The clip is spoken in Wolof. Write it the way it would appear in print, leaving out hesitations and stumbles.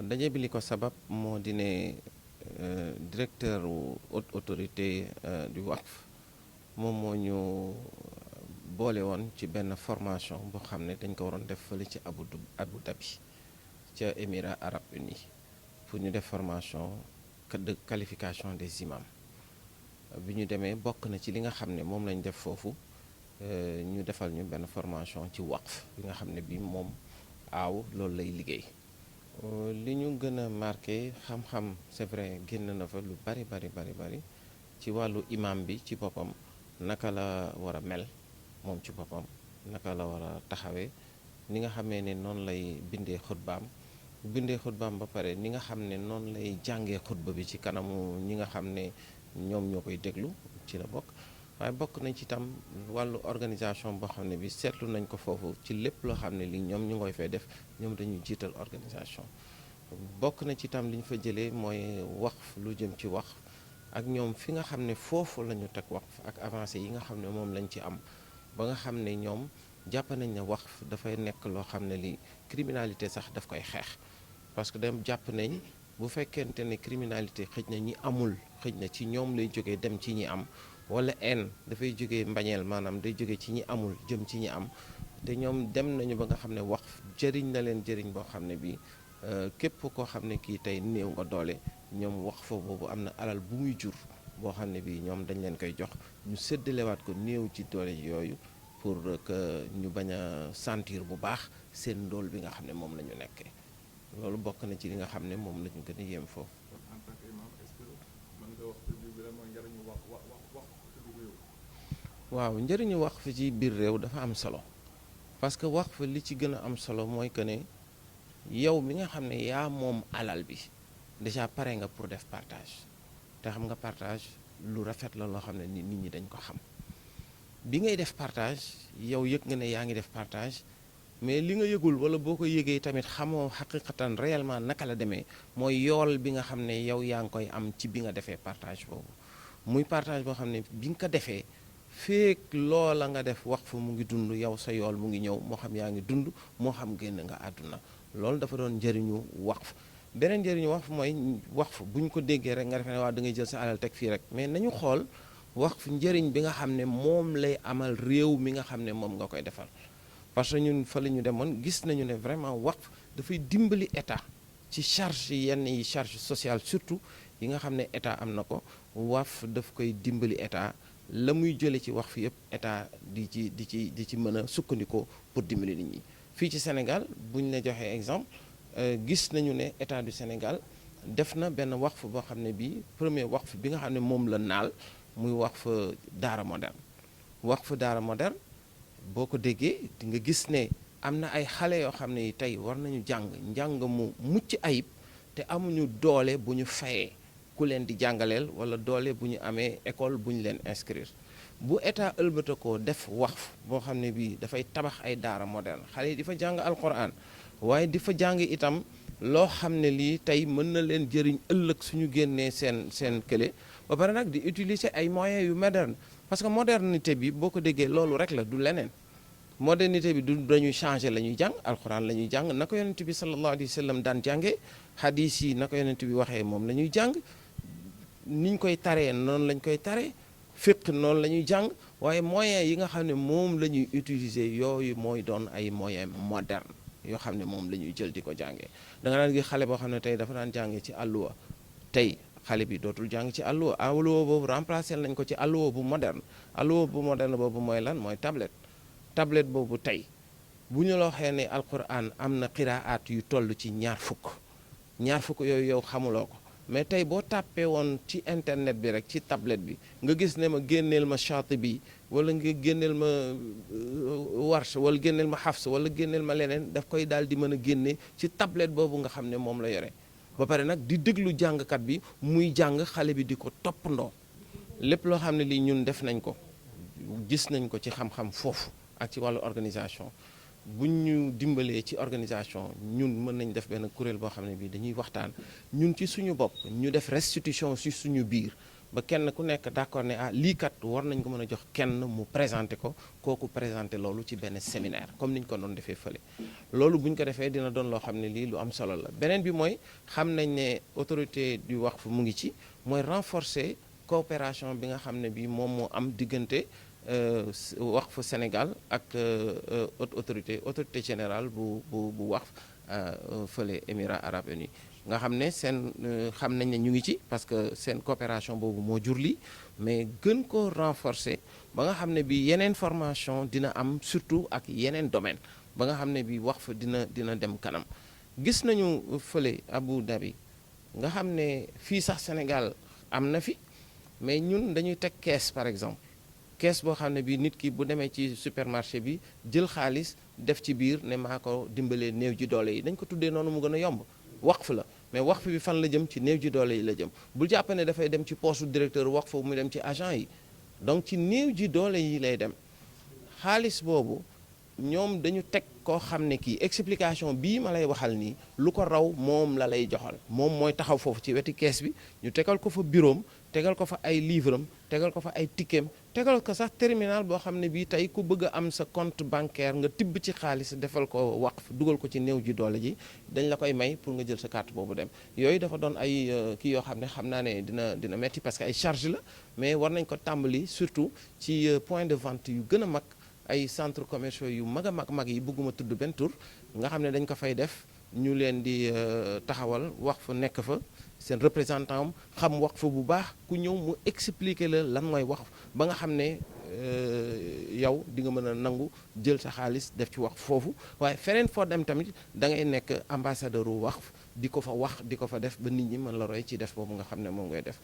daje bi li ko sabab moo di ne directeur haute autorité du Waqf moom moo ñu boole woon ci benn formation boo xam ne dañ ko waroon def fële ci Abu Dhabi ca Émirats arabes unis pour ñu def formation de qualification des imams bi ñu demee bokk na ci li nga xam ne moom lañ def foofu ñu defal ñu benn formation ci waqf bi nga xam ne bi moom aaw loolu lay liggéey li ñu gën a marqué xam-xam c'est vrai génn na fa lu bari ci wàllu imam bi ci boppam naka la war a mel moom ci boppam naka la war a taxawee ni nga xamee ne noonu lay bindee xutbaam ba pare ni nga xam ne noonu lay jàngee xutba bi ci kanamu ñi nga xam ne ñoom ñoo koy déglu ci la bokk waaye bokk nañ ci tam wàllu organisation boo xam ne bi seetlu nañ ko foofu ci lépp loo xam ne li ñoom ñu ngoy fay def ñoom dañuy jiital organisation bokk na ci tam li ñu fa jëlee mooy waqf lu jëm ci wax ak ñoom fi nga xam ne foofu la ñu teg waqf ak avancé yi nga xam ne moom lañ ci am ba nga xam ne ñoom jàpp nañ ne waqf dafay nekk loo xam ne li criminalité sax daf koy xeex parce que dem jàpp nañ bu fekkente ne criminalité xëj na ñi amul xëj na ci ñoom lay jógee dem ci ñi am wala en dafay jógee mbañeel maanaam day jóge ci ñi amul jëm ci ñi am te ñoom dem nañu ba nga xam ne waqf jëriñ na leen jëriñ boo xam ne bi képp koo xam ne kii tey néew nga doole ñoom waqf boobu am na alal bu muy jur boo xam ne bi ñoom dañ leen koy jox ñu séddalewaat ko néew ci doole yooyu pour que ñu bañ a sentir bu baax seen ndóol bi nga xam ne moom la ñu nekkee loolu bokk na ci li nga xam ne moom la ñu gën a yéem foofu. waaw njëriñu waqf ci biir réew dafa am solo parce que waqf li ci gën a am solo mooy que ne yow mi nga xam ne yaa moom alal bi déjà pare nga pour def partage te xam nga partage lu rafet la loo xam ne nit ñi dañ ko xam bi ngay def partage yow yëg nga ne yaa ngi def partage mais li nga yëgul wala boo ko yëgee tamit xamoo xaqiqatan réellement naka la demee mooy yool bi nga xam ne yow yaa ngi koy am ci bi nga defee partage boobu muy partage boo xam ne bi nga ko defee feek loola nga def waqf mu ngi dund yow sa yool mu ngi ñëw moo xam yaa ngi dund moo xam génn nga àdduna loolu dafa doon njëriñu waqf beneen njëriñu waqf mooy waqf bu ñu ko déggee rek nga defee ne waaw da ngay jël sa alal teg fii rek mais nañu xool waqf njëriñ bi nga xam ne moom lay amal réew mi nga xam ne moom nga koy defal parce que ñun fa la ñu demoon gis nañu ne vraiment waqf dafay dimbali état ci charge yenn yi charge sociale surtout yi nga xam ne état am na ko waqf daf koy dimbali état la muy jële ci waqf yëpp état di ci mën a sukkandikoo pour dimbali nit ñi fii ci Sénégal bu ñu la joxee exemple gis nañu ne état du Sénégal def na benn waqf boo xam ne bii premier waqf bi nga xam ne moom la naal muy waqf daara moderne waqf daara moderne boo ko déggee di nga gis ne am na ay xale yoo xam ne tey war nañu njàng mu mucc ayib te amuñu doole bu ñu fayee ku leen di jàngaleel wala doole bu ñu amee école bu ñu leen inscrire bu état ëlbata ko def waqf boo xam ne bii dafay tabax ay daara moderne xale yi di fa jàng alquran waaye di fa jàng itam loo xam ne lii tey mën na leen jëriñ ëllëg suñu génnee seen kële ba pare nag di utiliser ay moyens yu moderne parce que modernité bi boo ko déggee loolu rek la du leneen modernité bi du dañuy changer la ñuy jàng alxuraan la ñuy jàng na ko yonent bi sallallahu alayhi wa sallam daan jànge hadis yi na ko yonent bi waxee moom la ñuy jàng niñ koy taree noonu lañ koy taree fiq noonu la ñuy jàng waaye moyens yi nga xam ne moom la ñuy utiliser yooyu mooy doon ay moyens moderne yoo xam ne moom la ñuy jël di ko jàngee da nga daan gis xale boo xam ne tey dafa daan jàngee ci àlluwa tey xale bi dootul jàng ci àlluwa boobu remplacé nañ ko ci àlluwa bu moderne boobu mooy lan mooy tablette boobu tey bu ñu la waxee ne alquran am na qiraat yu toll ci ñaar fukk yooyu yow xamuloo ko mais tey boo tàppee woon ci internet bi rek ci tablette bi nga gis ne ma génneel ma Shaatibi wala nga génneel ma Warsh wala génneel ma Hafs wala génneel ma leneen daf koy daal di mën a génne ci tablette boobu nga xam ne moom la yore ba pare nag di déglu jàngkat bi muy jàng xale bi di ko toppandoo lépp loo xam ne lii ñun def nañ ko gis nañ ko ci xam-xam foofu ak ci wàllu organisation buñ ñu dimbalee ci organisation ñun mën nañ def benn kuréel boo xam ne bii dañuy waxtaan ñun ci suñu bopp ñu def restitution ci suñu biir ba kenn ku nekk d'accord ne ah lii kat war nañ ko mën a jox kenn mu présenter ko kooku présenter loolu ci benn séminaire comme ni ñu ko doon defee fële. loolu bu ñu ko defee dina doon loo xam ne lii lu am solo la beneen bi mooy xam nañ ne autorité du waqf mu ngi ci mooy renforcer coopération bi nga xam ne bii moom moo am diggante waqf Sénégal ak autorité générale bu waqf fële Émirats arabes unis nga xam ne seen xam nañ ne ñu ngi ci parce que seen coopération boobu moo jur lii mais gën ko renforcer ba nga xam ne bi yeneen formation dina am surtout ak yeneen domaine ba nga xam ne bi waqf dina dem kanam gis nañu fële Abu Dhabi nga xam ne fii sax Sénégal am na fi mais ñun dañuy teg kees par exemple kees boo xam ne bi nit ki bu demee ci supermarché bi jël xaalis def ci biir ne maa ko dimbalee néew ji doole yi dañ ko tuddee noonu mu gën a yomb waqf la mais waqf bi fan la jëm ci néew ji doole yi la jëm bul jàpp ne dafay dem ci poosu directeur waqf mu dem ci agent yi donc ci néew ji doole yi lay dem xaalis boobu ñoom dañu teg koo xam ne kii explication bii ma lay waxal nii lu ko raw moom la lay joxal moom mooy taxaw foofu ci weti kees bi ñu tegal ko fa bureau am tegal ko fa ay livre am tegal ko fa ay tikkeem tegal ko sax terminal boo xam ne bii tey ku bëgg a am sa compte bancaire nga tibb ci xaalis defal ko waqf dugal ko ci néew ji doole ji dañ la koy may pour nga jël sa carte boobu dem yooyu dafa doon ay kii yoo xam ne xam naa ne dina metti parce que ay charge la mais war nañ ko tàmbali surtout ci point de vente yu gën a mag ay centres commerciaux yu mag a mag yi bëgguma tudd benn tur nga xam ne dañ ko fay def ñu leen di taxawal waqf nekk fa seen représentant am xam waqf bu baax ku ñëw mu expliquer la lan mooy waqf ba nga xam ne yow di nga mën a nangu jël sa xaalis def ci waqf foofu waaye feneen foo dem tamit da ngay nekk ambassadeur u waqf di ko fa wax di ko fa def ba nit ñi mën la roy ci def boobu nga xam ne moom ngay def